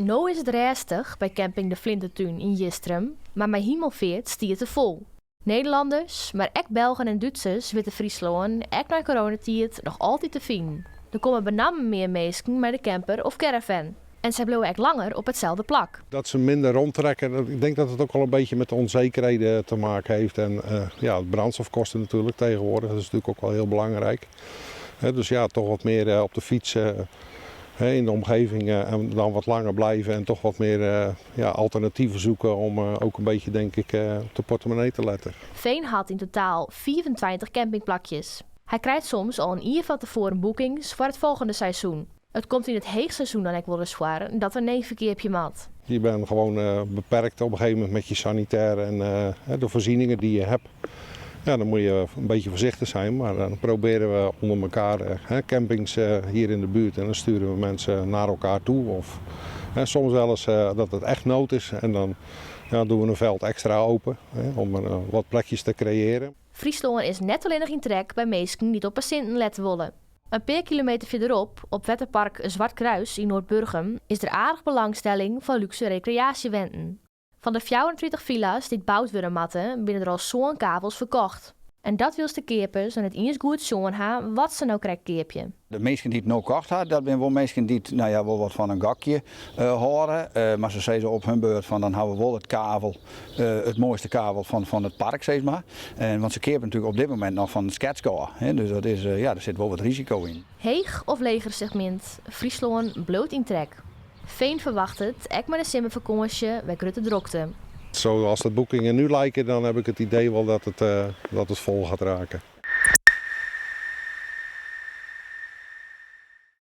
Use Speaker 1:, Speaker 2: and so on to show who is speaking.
Speaker 1: No is it rêstich by camping De Flintertún yn Jistrum, mar mei Himelfeart stiet it fol. Nederlanners, mar ek Belgen en Dútsers witte Fryslân, ek nei coronatiid, noch altyd te finen. Der komme benammen mear minsken mei de camper of caravan. En sy bliuwe ek langer op itselde plak.
Speaker 2: Dat ze minder rondtrekken, ik denk dat het ook wel een beetje met de onzekerheden te maken heeft. En ja, brandstofkosten natuurlijk tegenwoordig, dat is natuurlijk ook wel heel belangrijk. Dus ja, toch wat meer op de fiets in de omgeving en dan wat langer blijven en toch wat meer, ja, alternatieven zoeken om ook een beetje, denk ik, op de portemonnee te letten.
Speaker 1: Veen hat yn totaal 25 campingplakjes. Hy krijt soms al in jier fan tefoaren boekings foar it folgjende seizoen. It komt yn it heechseizoen dan ek wolris foar dat er nee ferkeapje moat.
Speaker 2: Je bent gewoon beperkt op een gegeven moment met je sanitair en de voorzieningen die je hebt. Ja, dan moet je een beetje voorzichtig zijn, maar dan proberen we onder elkaar campings hier in de buurt en dan sturen we mensen naar elkaar toe. Of soms wel eens dat het echt nood is en dan, ja, doen we een veld extra open, hè, om wat plekjes te creëren.
Speaker 1: Fryslân is net allinnich yn trek by minsken dy't op 'e sinten lette wolle. In pear kilometer fierderop, op wetterpark Zwartkruis yn Noardburgum, is der aardich belangstelling foar lúkse rekreaasjewenten. Fan de 34 filla's dy't boud wurde moatte, binne der al sân kavels ferkocht. En dat wylst de keapers noch net iens goed sjoen ha wat se no krekt keapje.
Speaker 3: De minsken dy't no kocht ha, dat binne wol minsken dy't, no ja, wol wat fan in gokje hâlde. Mar se sizze op hun beurt fan dan ha we wol it kavel, it moaiste kavel fan it park, sis mar. En, want se keapje natuerlik op dit momint noch fan it sketsk ôf. Hè, dus dat is, ja, der sit wol wat risiko yn.
Speaker 1: Heech of leger segmint, Fryslân bliuwt yn trek. Veen ferwachtet ek mei de simmerfakânsje wer grutte drokte.
Speaker 2: Zoals de boekingen nu lijken, dan heb ik het idee wel dat het vol gaat raken.